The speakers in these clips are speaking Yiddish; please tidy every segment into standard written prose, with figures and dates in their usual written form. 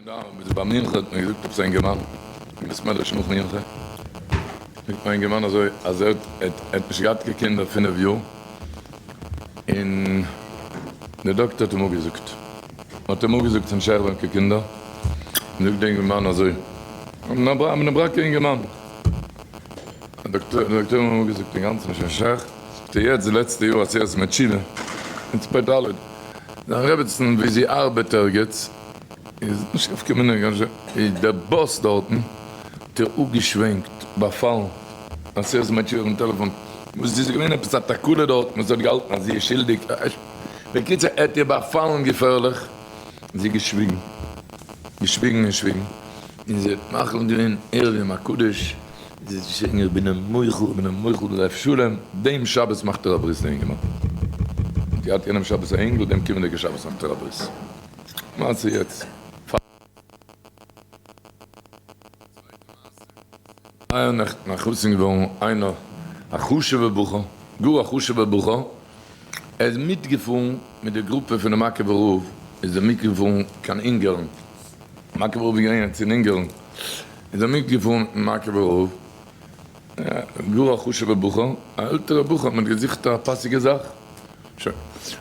ביי מנחה האט מיר געזאגט עפעס א אינגערמאן אין בית מדרש נאך מנחה, זאגט מיר א אינגערמאן אזוי אז ער האט נישט געהאט קיין קינדער פינף יאר, און דער דאקטער האט אים אפגעזאגט, האט אים אפגעזאגט פון שייך ווערן קיין קינדער, זאגט דער אינגערמאן אזוי, א בני ברק'ער אינגערמאן, דער דאקטער האט אים אפגעזאגט אינגאנצן נישט שייך, זאגט ער יעצט די לעצטע יאר עשרת ימי תשובה, אין צפת ד', זיין רעבעצן ווי זי ארבעט ערגעץ, איז נישט נפקא מינה איז דער באס דארטן האט איר אפגעשווענקט באפאלן עשרת ימי תשובה אויפן טעלעפאן וואס איז געווען עפעס א תקלה דארטן וואס האט געהאלטן אז זי איז שולדיג בקיצור ער האט איר באפאלן געפערליך זי געשוויגן געשוויגן און שוויגן און זי האט מחליט געווען ערב יום הקדוש זי האט געשריגן איך בין אים מוחל איך בין אים מוחל בלב שלם דעם שבת מאכט ער א ברית די אינגערמאן האט געהאט יענעם שבת א אינגל דעם קומענדיגע שבת מאכט ער א ברית. מעשה יעצט פאר אייערנעכטן א חתן געווארן איינער א חשוב'ער בחור, גאר א חשוב'ער בחור, ער איז מיטגעפארן מיט די גרופע פונעם מאקעווער רב, איז ער מיטגעפארן קיין אונגארן, מאקעווער רב איז געווען יעצט אין אונגארן, איז ער מיטגעפארן מיטן מאקעווער רב, גאר א חשוב'ער בחור, א עלטערער בחור, מען האט געזוכט א פאסיגע זאך. שוין.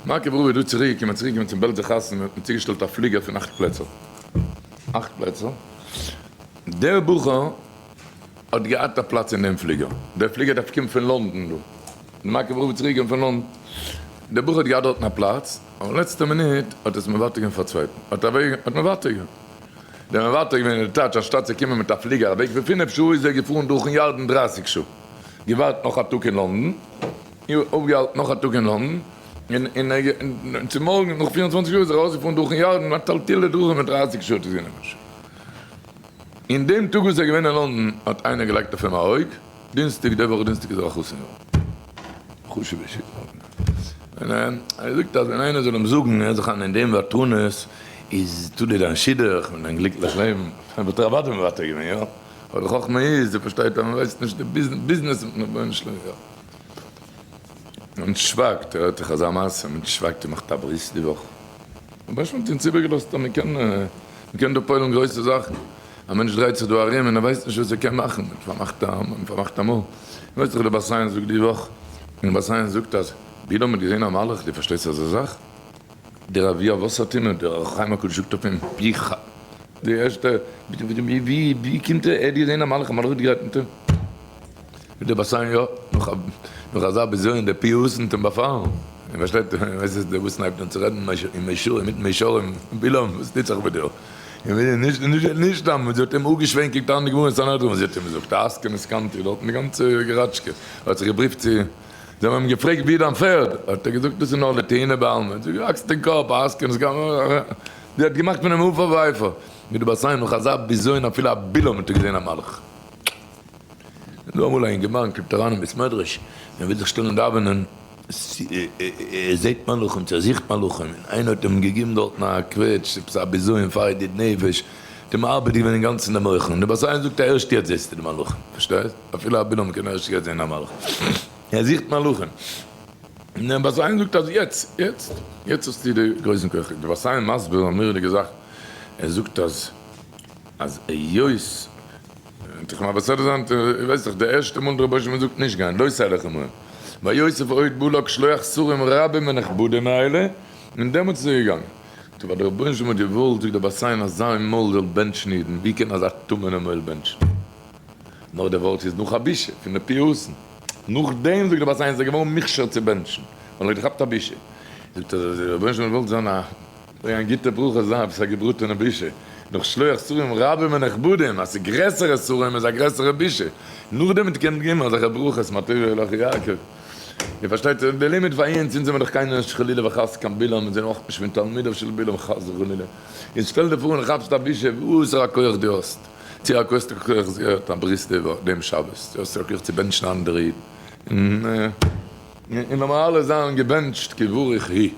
מאקעווער רב איז דא צוריק געקומען, צוריק געקומען צום בעלזער חתונה האט מען צוגעשטעלט א פליגער פון אכט פלעצער. אכט פלעצער. דער בחור האט געהאט א פלאץ אין דעם פליגער. דער פליגער דארף קומען פון לונדון דא. דער מאקעווער רב איז צוריק געקומען פון לונדון. דער בחור האט געהאט דארטן א פלאץ, אבער לעצטע מינוט האט עס מוותר געווען פאר צווייטן. האט אוועק האט מוותר געווען. דער מוותר געווען איז די טייטש אנשטאט צו קומען מיט א פליגער א וועג פון פינף שעה איז ער געפארן דורכן ירדן דרייסיג שעה. געווארט נאך א טאג אין לונדון. אויפגעהאלטן נאך א טאג אין לונדון, און צומארגנס נאך 24 שעה איז ער ארויסגעפארן דורכן ירדן, א טלטול לדרכים מיט דרייסיג שעה האט עס גענומען. אין דעם טאג וואס ער איז געווען אין לונדון האט איינער געלייגט אויף אים א אויג, דינסטאג, די וואך דינסטאג איז ער א חתן געווארן. חשוב'ע שידוך. און ער זאגט אז ווען איינער זאל אים זאגן, הער זיך איין אין דעם ותרנות איז תלוי דיין שידוך און דיין גליקליך לעבן, וואלט ער אוודאי מוותר געווען, יא? אבער די חכמה איז, דו פארשטייט אז מען ווייסט נישט די ביזנעס מיטן רבונו של עולם, יא. מענטש שווייגט, ער הערט זיך אזא מעשה, מענטש שווייגט און מאכט א ברית די וואך. רבונו של עולם האט אונז איבערגעלאזט אז מען קען, מען קען דא פועל'ן גרויסע זאכן. א מענטש דרייט זיך דא ארום און ער ווייסט נישט וואס ער קען מאכן, מען פארמאכט א, מען פארמאכט א מויל. ווייסט דאך דער בת עין זאגט די וואך, און בת עין זאגט אז בלעם האט געזען א מלאך, דו פארשטייסט אזא זאך? דער אבי אבות הטומאה, דער אור החיים הקדוש זאגט אויף אים, ווי ח. די ערשטע, ווי ווי קומט ער, ער האט געזען א מלאך, א מלאך האט גערעדט מיט אים. מיט די בת עין יא, נאך נאך אזא בזיון די פי האסן האט אים באפאלן, און פארשטייט ווייסט עס די האסן הייבט אן צו רעדן אין מישרים מיטן מישרים, בלעם וואס טוט זיך מיט דיר? און נישט נישט נישט סתם זי האט אים אפגעשווענקט קוקט אן די גמרא אין סנהדרין וואס זי האט אים געזאגט הסכם הסכמתי דארטן די גאנצע געראטשקע האט זיך געבריפט צו זיי האבן אים געפרעגט ווי איז דיין פערד האט ער געזאגט דאס איז נאר לטעינה בעלמא זי האקסט אין קאפ הסכם הסכמתי זי האט געמאכט פון אים עפר ואפר מיט די בת עין נאך אזא בזיון אפילו א בלעם האט ער געזען א מלאך. איז דא אמאל א אינגערמאן קומט אריין אין בית מדרש און וויל זיך שטעלן דאווענען, ער זעט מלאכים צו ער זוכט מלאכים, און איינער האט אים געגעבן דארטן א קוועטש, עפעס א בזיון פאר ידיד נפש, האט אים מאבד געווען אינגאנצן די מוחין, און די בת עין זאגט ערשט יעצט זעסטו די מלאכים, פארשטייסט? אפילו א בלעם קען ערשט יעצט זען א מלאך, ער זוכט מלאכים, און די בת עין זאגט אז יעצט, יעצט, יעצט האסטו די גרויסן כח, די בת עין מסביר א מורא'דיגע זאך, ער זאגט אז אז היות איך מיין בסדר זיין, איר ווייסט דאך די ערשטע מאל די רבוש ע זאגט נישט גיין, לא תלך עמהם, ויוסף עוד בלק שלוח שרים רבים ונכבדים מאלה, און דעמאלטס איז ער געגאנגען. טא ווייל די רבונו של עולם האט געוואלט, זאגט דער בת עין, אז זיין מויל זאל בענטשן אידן, ווי קען אזא טמא'נע מויל בענטשן? נאר די ווארט איז נאך א בושה פון די פיוט'ן. נאכדעם זאגט דער בת עין איז ער געווארן מוכשר צו בענטשן, ווייל ער האט געכאפט א בושה. זאגט ער אז די רבונו של עולם האט געוואלט זיין א. ברענג א גוטע ברכה זיין עפעס א געבראטענע בושה, נאך שלוח שרים רבים ונכבדים, אז ס'איז גרעסערע שרים איז א גרעסערע בושה, נאכדעם האט געקענט געבן אזעלכע ברכות מה טובו אהליך יעקב, איר פארשטייט די לימוד פאר אונז, אונז זעמער דאך קיינער נישט חלילה וחס קיין בלעם, אונז זענען אויך נישט פון תלמידיו של בלעם חס וחלילה, און שטעל דיר פאר און כאפסט א בושה, וואסערע כח דו האסט, צו א כח כח זי האט א ברית דעם שבת, דו האסט א כח צו בענטשן אנדערע אידן, און לאמיר אלע זיין געבענטשט כי ברוך הוא.